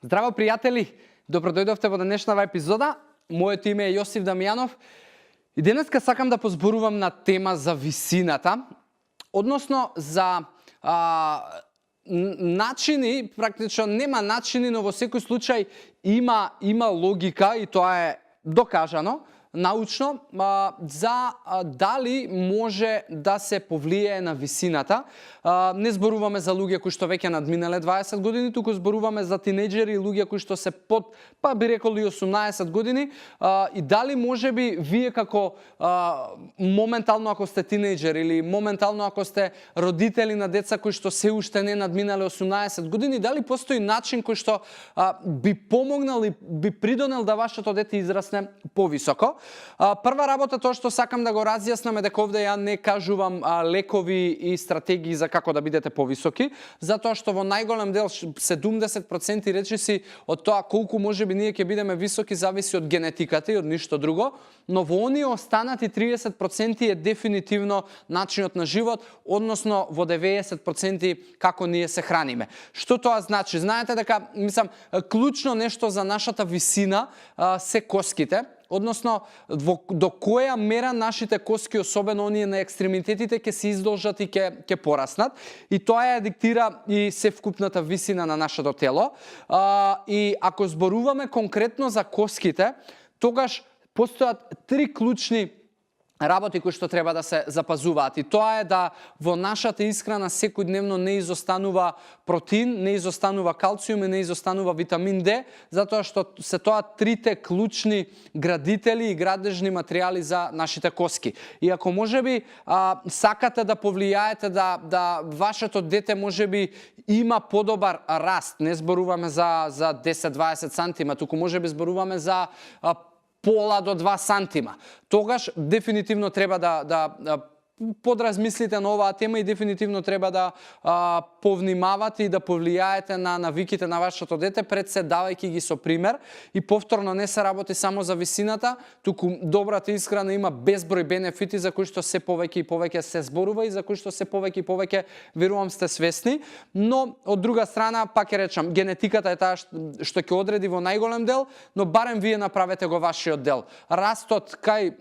Здраво, пријатели! Добродојдовте во денешнава епизода. Моето име е Јосиф Дамјанов и денеска сакам да позборувам на тема за висината, односно за начини, практично нема начини, но во секој случај има логика и тоа е докажано научно за дали може да се повлијае на висината. Не зборуваме за луѓе кои што веќе надминале 20 години, туку зборуваме за тинејџери и луѓе кои што се под, па би рекол и 18 години, и дали можеби вие како моментално ако сте тинејџер или моментално ако сте родители на деца кои што се уште не надминале 18 години, дали постои начин кој што би помогнал и би придонел да вашето дете израсне повисоко. Прва работа, тоа што сакам да го разјаснам е дека овде ја не кажувам лекови и стратегии за како да бидете повисоки, затоа што во најголем дел 70% речиси од тоа колку можеби ние ќе бидеме високи зависи од генетиката и од ништо друго, но во оние останати 30% е дефинитивно начинот на живот, односно во 90% како ние се храниме. Што тоа значи? Знаете дека, клучно нешто за нашата висина се коските. Односно, до која мера нашите коски, особено оние на екстремитетите, ќе се издолжат и ќе пораснат. И тоа ја диктира и севкупната висина на нашето тело. И ако зборуваме конкретно за коските, тогаш постојат три клучни работи кои што треба да се запазуваат. И тоа е да во нашата исхрана секојдневно не изостанува протеин, не изостанува калциум и не изостанува витамин Д, затоа што се тоа трите клучни градители и градежни материјали за нашите коски. И ако можеби сакате да повлијаете да вашето дете можеби има подобар раст, не зборуваме за 10-20 сантима, туку можеби зборуваме за пола до 2 сантима. Тогаш дефинитивно треба да подразмислите на оваа тема и дефинитивно треба да повнимавате и да повлијаете на навиките на вашето дете пред се давајќи ги со пример. И повторно не се работи само за висината, туку добрата исхрана има безброј бенефити за кои што се повеќе и повеќе се зборува и за кои што се повеќе и повеќе верувам сте свесни, но од друга страна пак ќе речам, генетиката е таа што ќе одреди во најголем дел, но барем вие направете го вашиот дел. Растот кај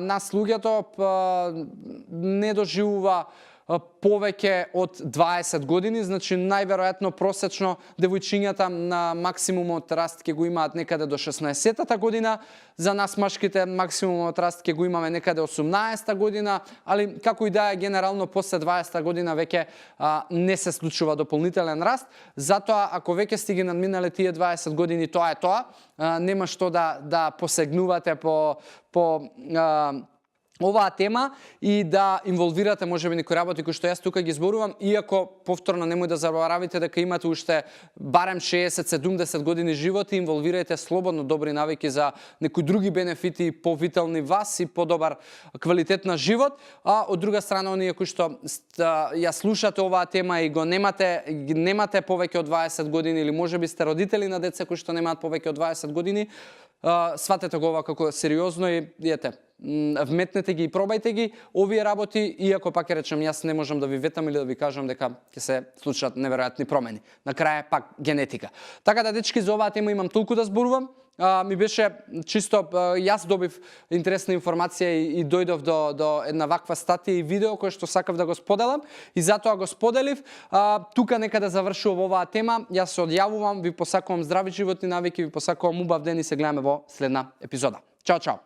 нас луѓето не доживува повеќе од 20 години, значи најверојатно просечно девојчињата на максимумот раст ќе го имаат некаде до 16-та година, за нас машките максимумот раст ќе го имаме некаде 18-та година, али како и да е генерално после 20-та година веќе не се случува дополнителен раст, затоа ако веќе сте ги надминале тие 20 години, тоа е тоа, нема што да посегнувате по оваа тема и да инволвирате можеби некои работи кои што јас тука ги зборувам, иако повторно немој да заборавите дека имате уште барем 60-70 години живот и инволвирајте слободно добри навики за некои други бенефити повитални вас и подобар квалитет на живот, а од друга страна оние кои што ја слушате оваа тема и го немате повеќе од 20 години или можеби сте родители на деца кои што немаат повеќе од 20 години, сватете го ова како сериозно и вметнете ги и пробајте ги овие работи, иако пак ќе речем јас не можам да ви ветам или да ви кажам дека ќе се случат неверојатни промени. На крај пак генетика. Така да дечки, за оваа тема имам толку да зборувам. Ми беше чисто, јас добив интересна информација и дојдов до една ваква статија и видео кој што сакав да го споделам и затоа го споделив. Тука нека да завршувам оваа тема. Јас се одјавувам, ви посакувам здрави животни навики, ви посакувам убав ден и се гледаме во следна епизода. Чао, чао!